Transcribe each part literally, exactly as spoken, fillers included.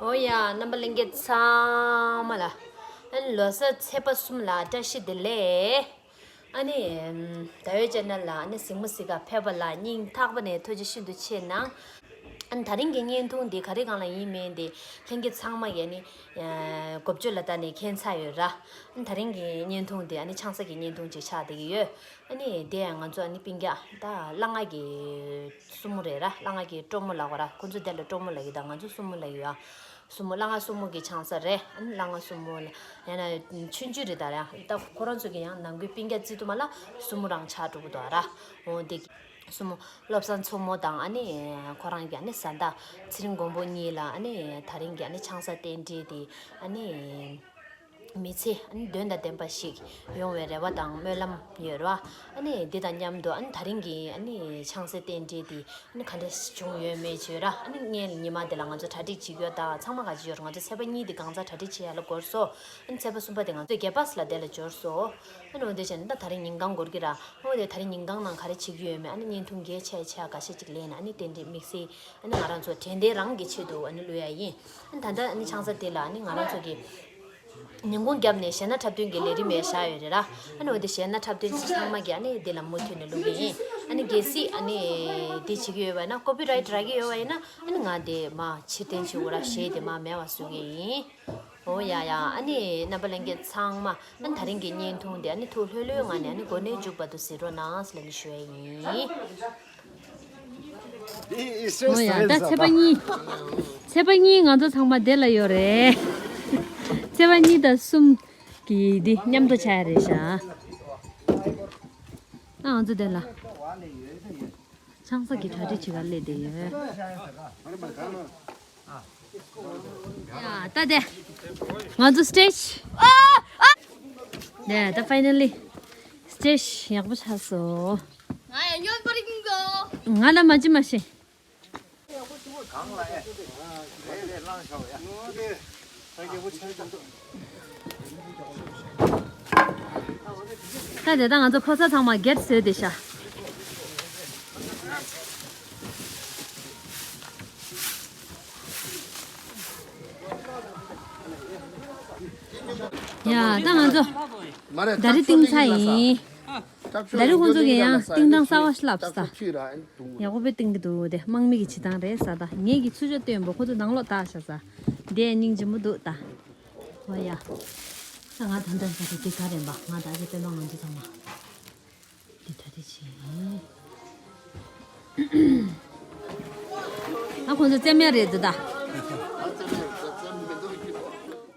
ཨོ་ཡ། རྣམ་པ་ལྷན་རྒྱས་ཚང་མ་ལ་ཨ་ནི་ལོ་གསར་ཚེས་པ་གསུམ་ལ་བཀྲ་ཤིས་བདེ་ལེགས། ཨ་ནི་ཨམ། ད་ཡོད་ཅེ་ནལ་ལ་ཨ་ནི་གཟིགས་མོ་གཟིགས་ག་ཕེབས་པ་ལ་སྙིང་ཐག་པ་ནས་ཐུགས་རྗེ་ཤིན་ཏུ་ཆེ་གནང་། ཨ་ནི་ད་རིང་གི་བརྙན་ཐུང་འདི་ག་རེ་སྒང་ལ་ཡིན་མིན་འདི་ལྷན་རྒྱས་ཚང་མ་གིས་ཨ་ནི་ཨ། མགོ་བརྗོད་ལ་བལྟས་ནས་མཁྱེན་ཚར་ཡོད་ར། ཨ་ནི་ད་རིང་གི་བརྙན་ཐུང་འདི་ཨ་ནི་ཆང་ས་གི་བརྙན་ཐུང་ཅིག་ཆགས་བསྡད་ཀྱི་ཡོད། ཨ་ནི་དེ་ཡང་ང་ཚོ་ཨ་ནི་སྤུན་ཀྱག་ད་ལྷ་ང་གི་སྲུ་མོ་རེད་ར། ལྷ་ང་གི་སྤྲོ་མོ་ལབ་དགོས་ར། ཁོ་ཚོ་དེ་ལ་སྤྲོ་མོ་ལབ་ཀྱི། ད་ང་ཚོ་སྲུ་མོ་ལབ་ཀྱི་ཡོད་ཨ། སྲུ་མོ། ལྷ་ང་སྲུ་མོ་གི་ཆང་ས་རེད། ཨ་ནི་ལྷ་ང་སྲུ་མོ་ལ་ཡང་ན་ཆུང་ཆུང་རེད་ད་ར། ད་ཁོ་རང་ཚོ་གི་ཡང་ནང་ཁུལ་སྤུན་ཀྱག་བརྩི་དུས་མ་ལ་སྲུ་མོ་རང་ཆགས་འགྲོ་གི་འདུག་ཨ་ར། འོ་དེ་སྲུ་མོ་བློ་བཟང་མཚོ་མོ་དང་ཨ་ནི་ཁོ་རང་གི་ཨ་ནི་བཟའ་ཟླ་ཚེ་རིང་མགོན་པོ་གཉིས་ལ་ཨ་ནི་ད་རིང་གི་ཨ་ནི་ཆང་ས་རྟེན་འབྲེལ་དེ་ཨ་ནི། མི་ཚེ་ཨ་ནི་དོན་དང་ལྡན་པ་ཞིག་ཡོང་བའི་རེ་བ་དང་སྨོན་ལམ་ཡོད་ར། ཨ་ནི་འདི་དང་མཉམ་དུ་ཨ་ནི་ད་རིང་གི་ཨ་ནི་ཆང་སའི་རྟེན་འབྲེལ་འདི་ཨ་ནི་ག་འདྲ་བྱུང་ཡོད་མེད་བརྗོད་ར། ཨ་ནི་ངས་ཉི་མ་འདི་ལ་ང་ཚོ་གྲ་སྒྲིག་བྱེད་ཀྱི་ཡོད། ད་ཚང་མ་ག་ཅི་ཡོད་ར། ང་ཚོ་ཚེས་པ་གཉིས་འདི་གང་ཚ་གྲ་སྒྲིག་བྱེད་ཡ་ལ་འགོར་སོང་། ཨ་ནི་ཚེས་པ་གསུམ་པ་དེ་ང་ཚོ་རྒྱལ་པ་སི་ལ་དེ་ལ་འབྱོར་སོང་། ཨ་ནི་འོ་དེ་བྱས་ནས་ད་ད་རིང་ཉིན་གང་འགོར་གི་ར། འོ་དེ་ད་རིང་ཉིན་གང་ནང་ག་རེ་བྱེད་ཀྱི་ཡོད་མེད་ཨ་ནི་བརྙན་ཐུང་རྒྱས་ཆེ་ཆེ་འགའ་ཤས་ཅིག་ལེན་ནས་ཨ་ནི་རྟེན་འབྲེལ་དམིགས་བསལ་ཨ་ནི་ང་རང་ཚོ་དྲན་རྟེན་རང་གི་ཆེད་དུ་ཨ་ནི་བླུག་ཡ་ཡིན། ཨ་ནི་ད་ལྟ་ཨ་ནི་ཆང་ས་དེ་ལ་ཨ་ནི་ང་རང་ཚོ་གི་ཉིན་གུང་བརྒྱབ་ནས་གཞས་སྣ་འཁྲབ་སྟོན་གྱི་ལས་རིམ་ཡང་བཞག་ཡོད་རེད་ར། ཨ་ནི་འོ་དེ་གཞས་སྣ་འཁྲབ་སྟོན་ཚང་མ་གི་ཨ་ནི་དེ་ལ་མུ་མཐུད་ནས་བླུག་གི་ཡིན། ཨ་ནི་གལ་སྲིད་ཨ་ནི་དེ་བྱེད་ཀྱི་ཡོད་པ་ན། ཀོ་པི་རའེ་ཊི་རག་གི་ཡོད་པ་ཡིན་ན་ཨ་ནི་ང་དེ་མར་ཕྱིར་འཐེན་བྱེད་དགོས་ར། གཞས་དེ་མར་མེད་པ་བཟོ་གི་ཡིན། ཨོ་ཡ་ཡ། ཨ་ནི་རྣམ་པ་ལྷན་རྒྱས་ཚང་མ་ཨ་ནི་ད་རིང་གི་བརྙན་ཐུང་དེ་ཨ་ནི་ཐུགས་ལྷོད་ལྷོད་ངང་ནས་ཨ་ནི་མགོ་ནས་མཇུག་བར་དུ་གཟིགས་རོགས་གནང་ཟེར་ལབ་ནས་ཞུ་ཡ་ཡིན། ཨོ་ཡ། ད་ཚེས་པ་གཉིས། ཚེས་པ་གཉིས་ང་ཚོ་ཚང་མ་དེ་ལ་ཡོད་རེད། ཚེས་པ་གཉིས་དང་གསུམ་གྱི་འདི་མཉམ་དུ་ཆགས་ཡ་རེད་ཤག་ཨ་ང་ཚོ་དེ་ལ། ཆང་ས་གི་གྲ་སྒྲིག་བྱེད་གར་སླེབས་བསྡད་ཡོད། ཡ་ད་དེ། ང་ཚོ་སི་ཊེ་ཇི། ཨ་ཨ། དེ་ད་ཕའི་ནལ་ལི་སི་ཊེ་ཇི་ཡག་པོ་ཆགས་སོང་། ང་ཡང་སྨྱོན་པར་ཡིན་གོ། ང་ལ་མ་ཅི་མ་ཤེས། ད་དེ་ད་ང་ཚོ་ཕོ་གསར་ཚང་མ་སྒེར་བཟོས་བསྡད་ཤག་ཡ་ད་ང་ཚོ་ད་རེས་བཏིང་ཚར་ཡིན། ད་རེས་ཁོང་ཚོ་གིས་ཡང་བཏིང་སྟངས་གསར་པ་ཞིག་བསླབས་ས། ཡག་པོ་དཔེ་བཏིང་གི་འདུག་དེ་དམག་མི་གི་བྱེད་སྟངས་རེད་ས། ད་ངེད་ཀྱིས་ཚུར་ཕྱོགས་སྟོན་པ་ཁོ་ཚོ་ནང་ལོགས་བལྟས་ཤག་ས། དེ་སྙིང་རྗེ་མོ་འདུག་ད། ཨོ་ཡ། ད་ང་ད་ལྟ་ས་དེ་ག་རེད་པ། ང་ད་ཅི་སྟོན་པ་ང་ཚོ་ཚང་མ་འདི་གྲ་སྒྲིག་བྱེད། ཨ་ཁོང་ཚོ་རྩེད་མོ་རེད་འདུག་ད།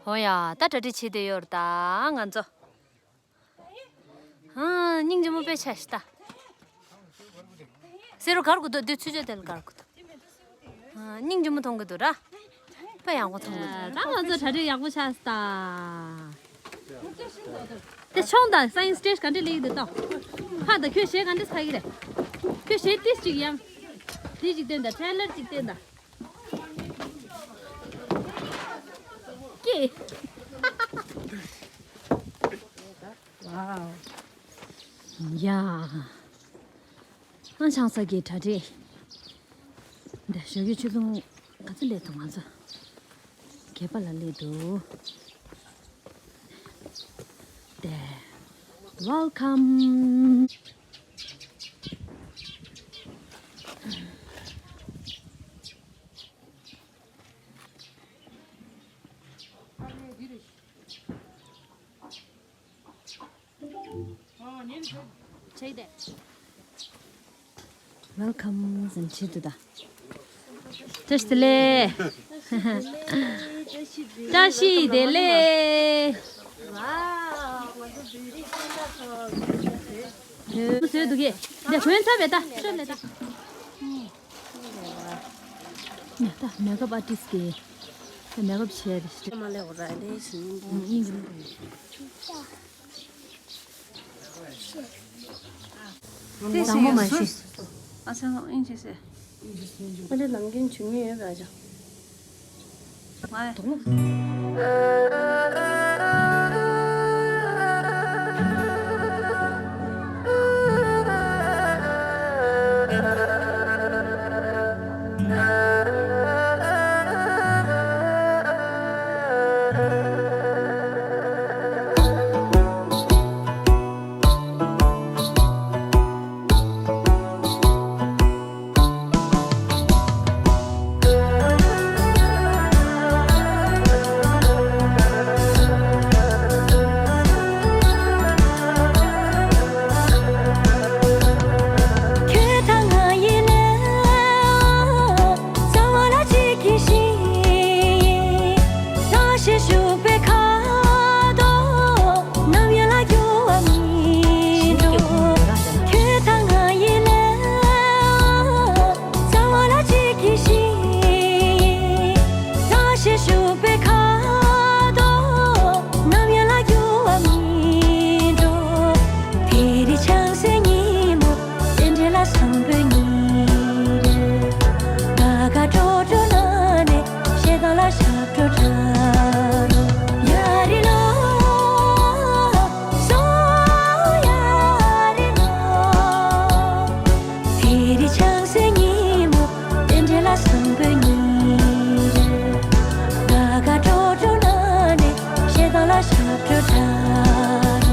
ཨོ་ཡ། ད་གྲ་སྒྲིག་བྱེད་བསྡད་ཡོད་རེད་ད་ང་ཚོ། ཨ། སྙིང་རྗེ་མོ་དཔེ་ཆ་ཞིག་ལྟ། ཟེར་རུ་གར་དགོས་འདུག་འདི་ཚུར་ཕྱོགས་དེ་ལ་གར་དགོས་འདུག་ཨ། སྙིང་རྗེ་མོ་མཐོང་གི་འདུག་ར། དཔེ་ཡག་པོ་མཐོང་གི་འདུག་ད་ང་ཚོ་གྲ་སྒྲིག་ཡག་པོ་ཆགས་སོང་ད། དེ་མཆོང་དང་། སའིན་སི་སི་ཊེ་ཇི་ག་འདྲ་སླེབས་ཀྱི་འདུག་ལྟ། ཕ་ད་ཁྱོད་གཞས་ག་འདྲ་ཚ་གི་རེད། ཁྱོད་གཞས་ཏིས་ཅིག་ཡང་། དེ་ཅིག་སྟོན་དང་། ཊེ་རེ་ལར་ཅིག་སྟོན་དང་། ཀྱེ། ཝའོ། ཡ། ཨ་ཆང་ས་གི་གྲ་སྒྲིག་འདི་ཞོགས་ཀྱི་ཆུ་ཚོད་ག་ཚོད་སླེབས་འདུག་ང་ཚོ་སྒལ་པ་ལ་སླེབས་འདུག་དེ། Welcome. Check that. Welcome ཟེར་བྱེད་འདུག་ད། བཀྲ་ཤིས་བདེ་ལེགས། བཀྲ་ཤིས་བདེ་ལེགས། བཟོས་འདུག་གས། འདི་གོན་ཚར་བས་ད། ཤོད་ལས་ད། ནས་ད་མེག་ཨབ་ཨར་ཊིསི་གིས་ད་མེག་ཨབ་བྱས་རེད། མ་ལས་འོ་ར་ལས་ཞིང་། ཨིན་ཇི་ནི། བཟང་མོ་མ་ཤེས། ཨ་ཚང་ཨིན་ཇི་ཟེར། ཨ་ལེ་ནམ་རྒྱུན་བྱུང་ངེས་ཡོད་པ་ཨ་ཅག་ང་ཡ། དོགས་ལ། ལ་ཞབས་བྲོ་འཁྲབ་རོགས། ཡ་རི་ལོ། སོ་ཡ་རི་ལོ། དེ་རིང་ཆང་སའི་ཉིན་མོ། རྟེན་འབྲེལ་ལ་བཟང་པོའི་ཉིན་རེད། དགའ་དགའ་སྤྲོ་སྤྲོ་གནང་ནས། གཞས་གཏོང་ལ་ཞབས་བྲོ་འཁྲབ་རོགས།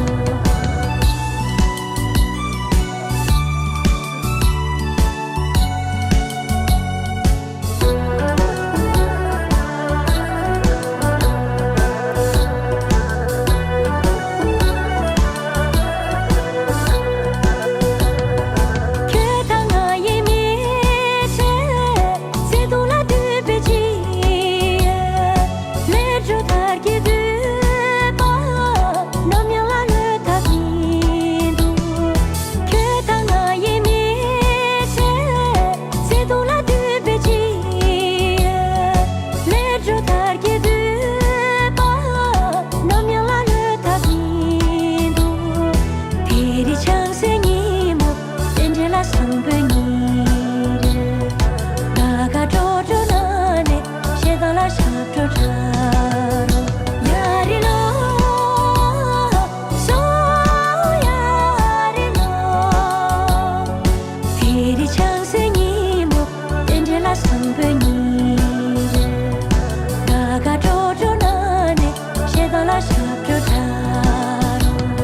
ཁྱོད་དང་ང་ཡི་མི་ཚེ། བརྩེ་དུང་ལ་དུད་པའི་རྗེས། ལས་འཕྲོ་ལྟར་གྱི་འདུན་པ། ནམ་ཡང་ལ་ལྷོད་ཐབས་མི་འདུག་ཁྱོད་དང་ང་ཡི་མི་ཚེ། བརྩེ་དུང་ལ་དུད་པའི་རྗེས། ལས་འཕྲོ་ལྟར་གྱི་འདུན་པ། ནམ་ཡང་ལ་ལྷོད་ཐབས་མི་འདུག་དེ་རིང་ཆང་སའི་ཉིན་མོ། རྟེན་འབྲེལ་ལ་བཟང་པོའི་ཉིན་རེད། དགའ་དགའ་སྤྲོ་སྤྲོ་གནང་ནས། གཞས་གཏོང་ལ་ཞབས་བྲོ་འཁྲབ་རོགས། ཡ་རི་ལོ། སོ་ཡ་རི་ལོ། དེ་རིང་ཆང་སའི་ཉིན་མོ། རྟེན་འབྲེལ་ལ་བཟང་པོའི་ཉིན་རེད། དགའ་དགའ་སྤྲོ་སྤྲོ་གནང་ནས། གཞས་གཏོང་ལ་ཞབས་བྲོ་འཁྲབ་རོགས།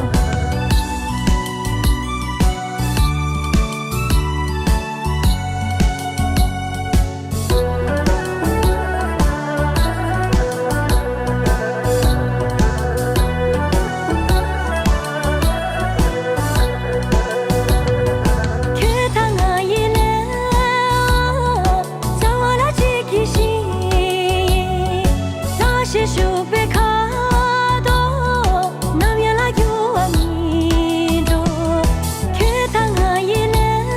ཁྱོད་དང་ང་ཡི་ལས། རྩ་བ་ལ་གཅིག་གི་ཞིང་། ལྷག་བཞིན་ཞུགས་པའི་ཁ་དོག་ནམ་ཡང་ལ་འགྱུར་བ་མི་འགྲོ། ཁྱོད་དང་ང་ཡི་ལས།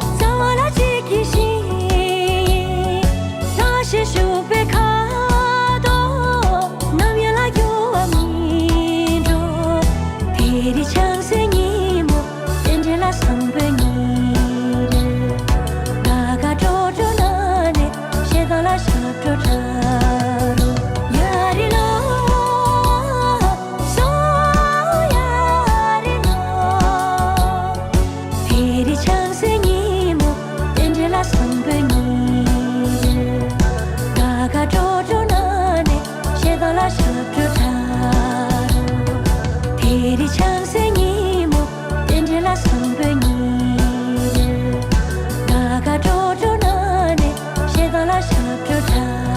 རྩ་བ་ལ་གཅིག་གི་ཞིང་། ལྷག་བཞིན་ཞུགས་པའི་ཁ་དོག་ནམ་ཡང་ལ་འགྱུར་བ་མི་འགྲོ། དེ་རིང་ཆང་སའི་ཉིན་མོ། རྟེན་འབྲེལ་ལ་བཟང་པོའི་ཉིན་རེད། དགའ་དགའ་སྤྲོ་སྤྲོ་གནང་ནས། གཞས་གཏོང་ལ་ཞབས་བྲོ་འཁྲབ་རོགས། ཡ་རི་ལོ། སོ་ཡ་རི་ལོ། དེ་རིང་ཆང་སའི་ཉིན་མོ། རྟེན་འབྲེལ་ལ་བཟང་པོའི་ཉིན་རེད། དགའ་དགའ་སྤྲོ་སྤྲོ་གནང་ནས། གཞས་གཏོང་ལ་ཞབས་བྲོ་འཁྲབ་རོགས། དེ་རིང་ཆང་སའི་ཉིན་མོ། རྟེན་འབྲེལ་ལ་བཟང་པོའི་ཉིན་རེད། དགའ་དགའ་སྤྲོ་སྤྲོ་གནང་ནས། གཞས་གཏོང་ལ་ཞབས་བྲོ་འཁྲབ་རོགས།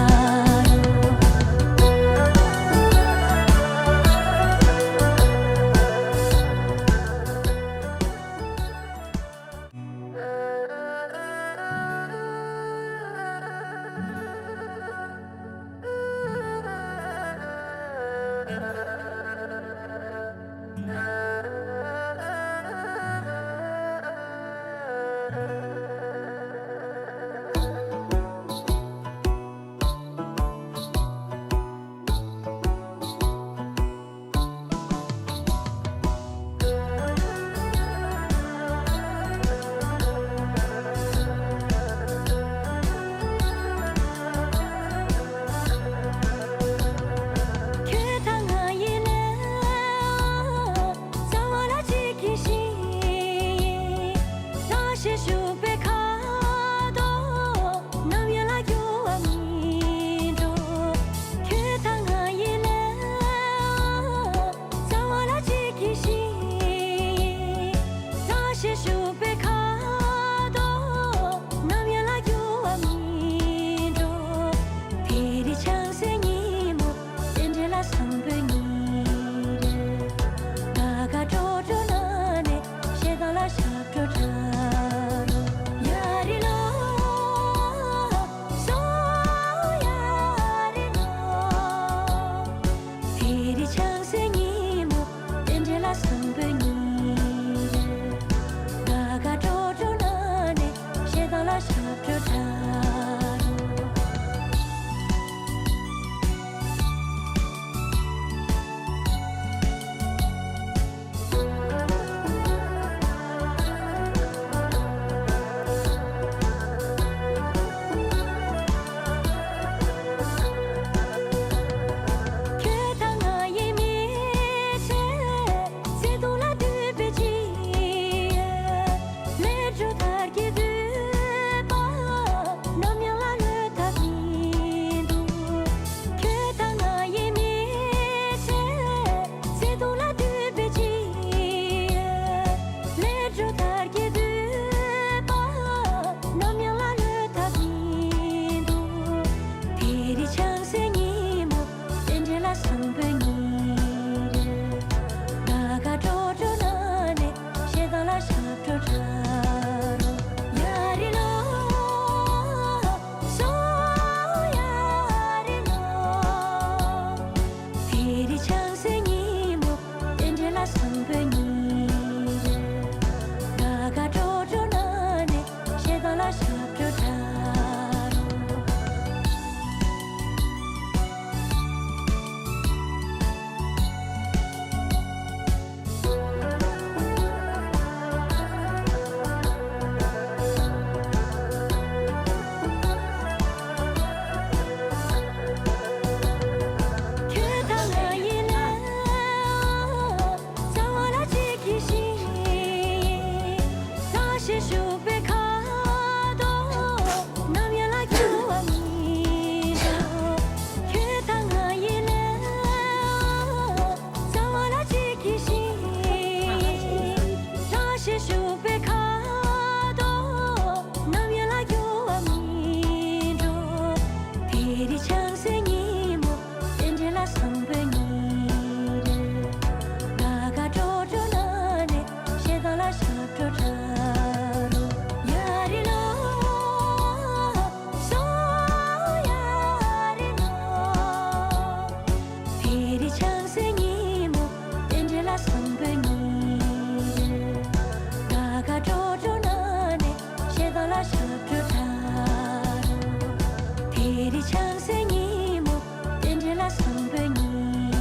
རི་ཆང་སའི་ཉིན་མོ། རྟེན་འབྲེལ་ལ་བསམ་པའི་ཉིན་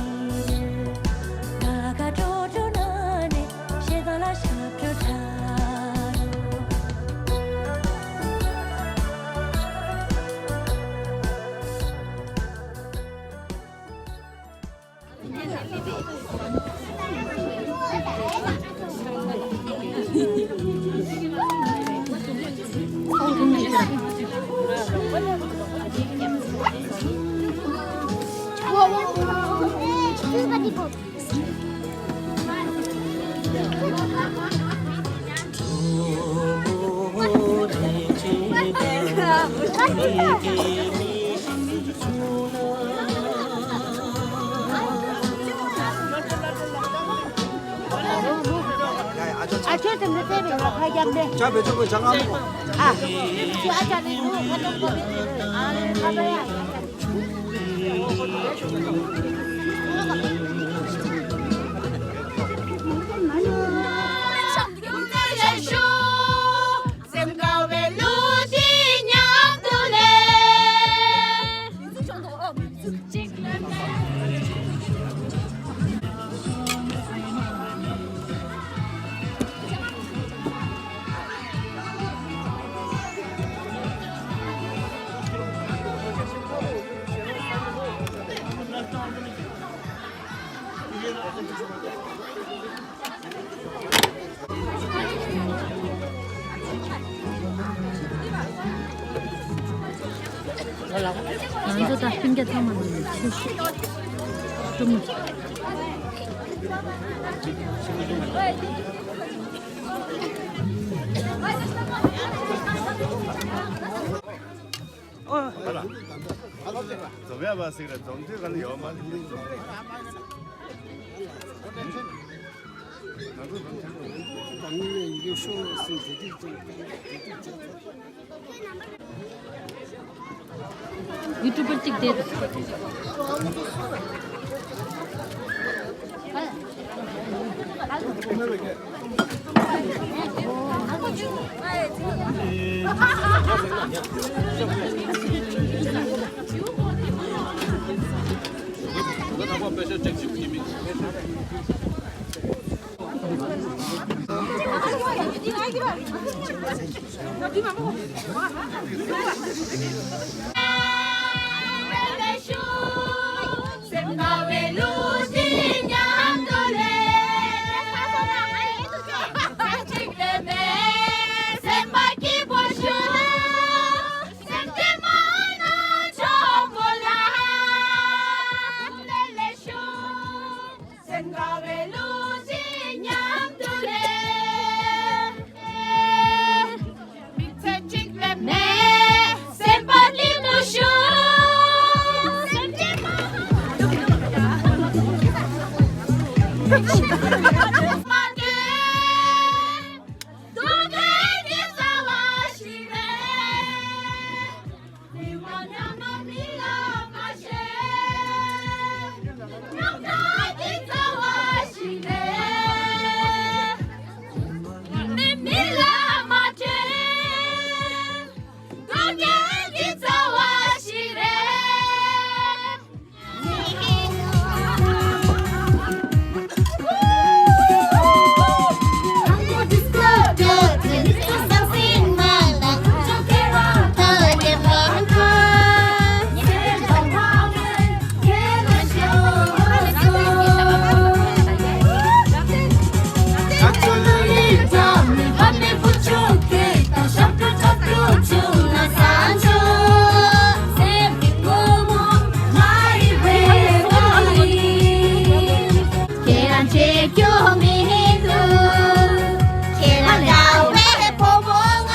རེར། ང་དགའ་སྤྲོ་སྤྲོ་ན་ནས་ཞེ་སྡང་ལ་ཞབས་བྲོ་འཁྲབ་རོགས། ཨ་ཁྱོད་དེ་འདི་བལྟས་པས་ང་ཁ་རྒྱབ་ནས། ཅ་བེ་ཅོ་གི་ཅ་ང་མོ། ཨ། ཁྱོད་ཨ་ཅག་ནས་ནུ་ཁ་ཏོག་གོ་བེ་ཨ་ཁ་པ་ཡ། སེམས་དགའ་བའི་གླུ་འདི་མཉམ་དུ་ལེན། ང་ཚོ་ད་སྤུན་ཀྱག་ཚང་མ་ནང་ནས་ཆོས་ཞུ། སྤྲོ་མོ། འཛོམས་ཡག་པ་ཟིག་རེད། འཛོམས་དུས་ག་ལ་ཡོད་མ་རེད། ཡུ་ཊུབ་པར་གཅིག་བསྡད་འདུག་སེམས་དགའ་བའི་གླུ་འདི་མཉམ་དུ་ལེན། མིག་ཚད་གཅིག་ལས་མེད། སེམས་པ་གཏི་མུག་ཤོར། སེམས་ཅན་མ་མ་འདྲེས། སྡུག་བསྔལ་གྱི་རྩ་བ་ཞིག་རེད། ཁྱེད་རང་བརྗེད་རྒྱུ་མི་འདུག་ཁྱེད་རང་དགའ་བའི་ཕོ་བོ་ང་།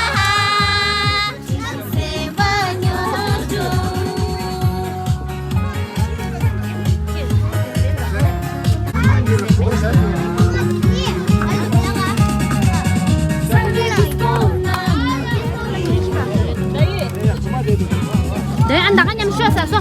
དེ་ཨ་ད་ག་མཉམ་ཤོག་ས་སོ།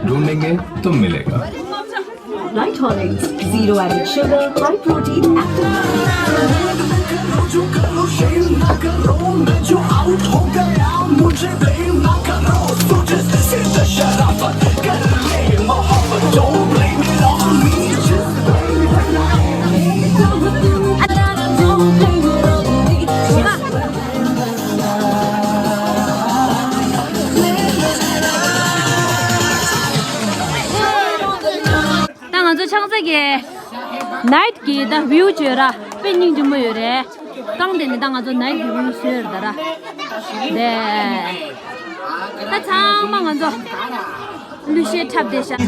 ढूंढेंगे, तुम मिलेगा। Light Horlicks, zero added sugar, high protein, active। ད་ང་ཚོ་ཆང་ས་གི་ནའིཊ་གི་ད་བིའུ་བྱོས་ར། དཔེ་སྙིང་རྗེ་མོ་ཡོད་རེད། གང་དེ་ནི་ད་ང་ཚོ་ནའིཊ་གི་བིའུ་བཟོས་ཡོད་རེད་ད་ར། དེ་ད་ཚང་མ་ང་ཚོ་གླུ་གཞས་འཁྲབ་བསྡད་ཤག་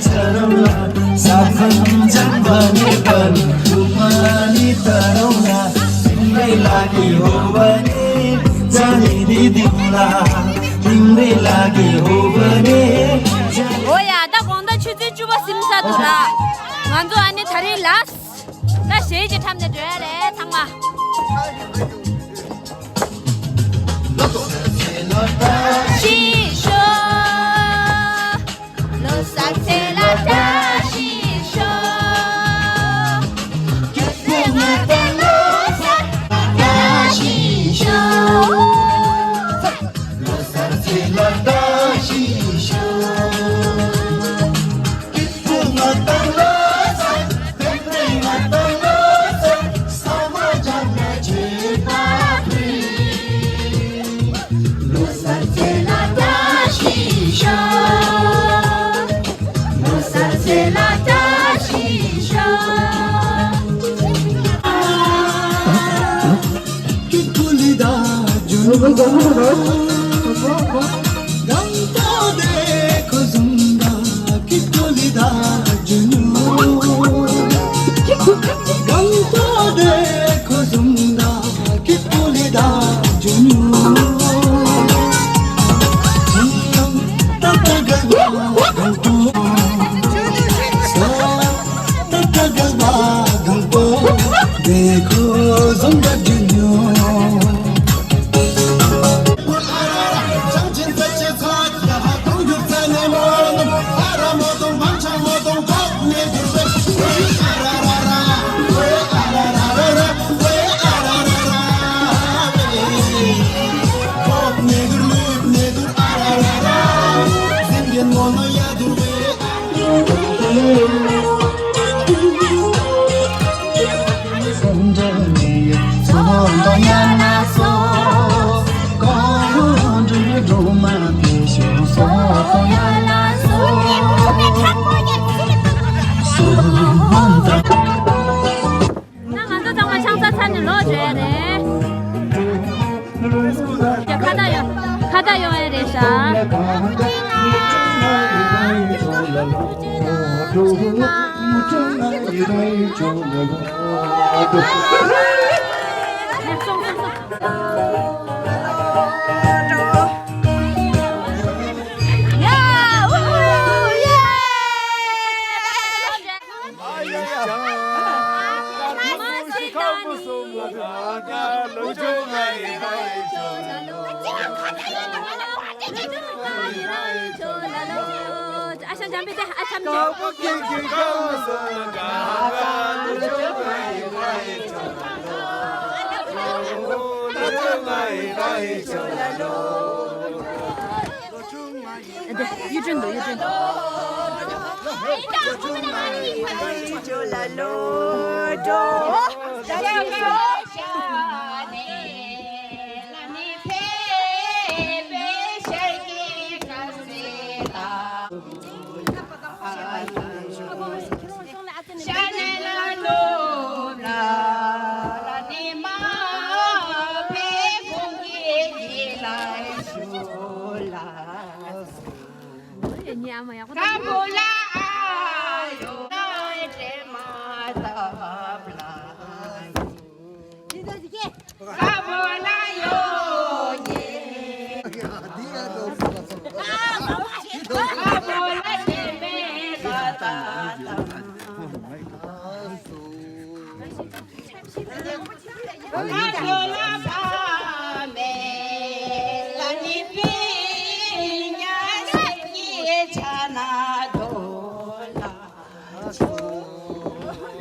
འོ་ཡ། ད་དགོང་དག་ཆུ་ཚོད་བཅུ་པ་ཟིན་ཚར་འདུག་ར། ང་ཚོ་ཨ་ནི་ད་རེས་ལ་ད་གཞས་ཅིག་འཁྲབ་ནས་འགྲོ་ཡ་རེད་ཚང་མ། ད་ང་ཚོ་ཚང་མ་ཆང་ས་ཚར་ནས་ལོག་འགྲོ་ཡ་རེད། ཁ་བརྡ་ཡོང་། ཁ་བརྡ་ཡོང་ཡ་རེད་ཤག་ཨ་དེ་གཡུ་སྒྲོན་འདུག་གཡུ་སྒྲོན། ཡ་མ་ཡག་པོ་འདུག་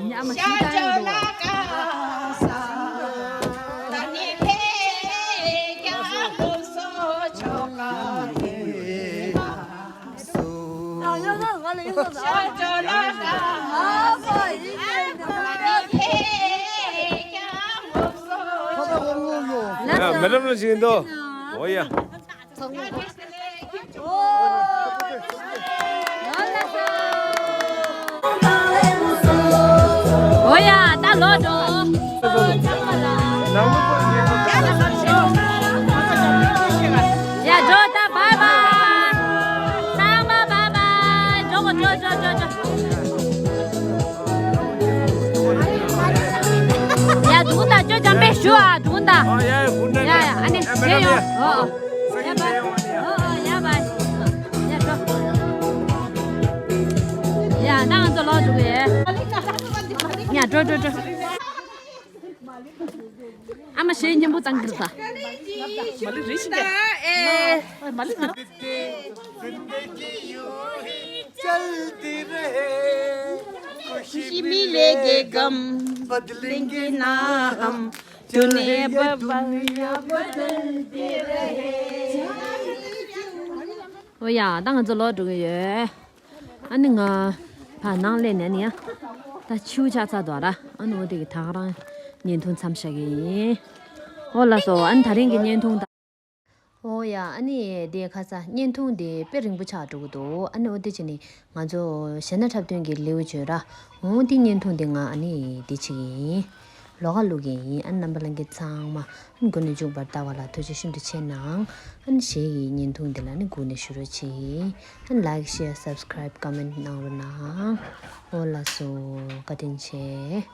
ཉམས་ཞིག་བཏང་ཡོད་འདུག་ཡ་མེ་ཌམ་ལ་ཞིག་འདུག་འོ་ཡ། འོ་ཡ། ད་ལོག་འགྲོ། ཡ་འགྲོ། ད་བཱའི་བཱའི། ཚང་མ་བཱའི་བཱའི། འགྲོ་གོ། འགྲོ་འགྲོ་འགྲོ་འགྲོ། ཡ་འདུག་ད། ཅོ་འཇམ་དཔལ་ཞུ་ཨ། འདུག་ད། ཨ་ཡ་ཡ། ཡ་ཡ། ཨ་ནི་བྱས་ཡོང་། ཨོ་ཨོ། ཡ་བཱའི། ཨོ་ཨོ། ཡ་བཱའི། ཡ་འགྲོ། ཡ་ད་ང་ཚོ་ལོག་འགྲོ་གི་ཡ། འགྲོ་འགྲོ་འགྲོ། ཨ་མ་གཞས་སྙན་པོ་བཏང་གི་རེད་ད། མ་ལི་རེ་ཞིག་ཨེ། མ་ལི་ང་། འོ་ཡ། ད་ང་ཚོ་ལོག་འགྲོ་གི་ཡོད། ཨ་ནི་ང་ཕར་ནང་སླེབས་ནས་ནི་ཡ། ད་ཕྱི་པོ་ཆགས་ཚར་འདུག་ར། ཨ་ནི་འོ་དེ་གི་ད་ག་རང་བརྙན་ཐུང་མཚམས་བཞག་གི་ཡིན། འོ་ལགས་སོ། ཨ་ནི་ད་རིང་གི་བརྙན་ཐུང་ད། འོ་ཡ། ཨ་ནི་དེ་ཁ་ས་བརྙན་ཐུང་དེ་དཔེ་རིང་པོ་ཆགས་འགྲོ་གི་འདུག་ཨ་ནི་འོ་དེ་བྱས་ནི་ང་ཚོ་གཞས་སྣ་འཁྲབ་སྟོན་གྱི་ལེའུ་བརྗོད་ར། འོ་དེ་བརྙན་ཐུང་དེ་ང་ཨ་ནི་དེ་བྱེད་ཀྱི་ཡིན། ལོགས་ཀ་བླུག་གི་ཡིན། ཨ་ནི་རྣམ་པ་ལྷན་རྒྱས་ཚང་མ། ཨ་ནི་མགོ་ནས་མཇུག་བར་ལྟ་བ་ལ་ཐུགས་རྗེ་ཤིན་ཏུ་ཆེ་གནང་། ཨ་ནི་གཞས་ཀྱི་བརྙན་ཐུང་འདི་ལ་ནི་སྒུག་ནས་བཞུགས་རོགས་གྱིས། ཨ་ནི་ལའིཀ་ཤེར་སབ་སི་ཀ་རའིབ་ཀོ་མེན་ཊི་གནང་རོགས་གནང་། འོ་ལགས་སོ། བཀའ་དྲིན་ཆེ།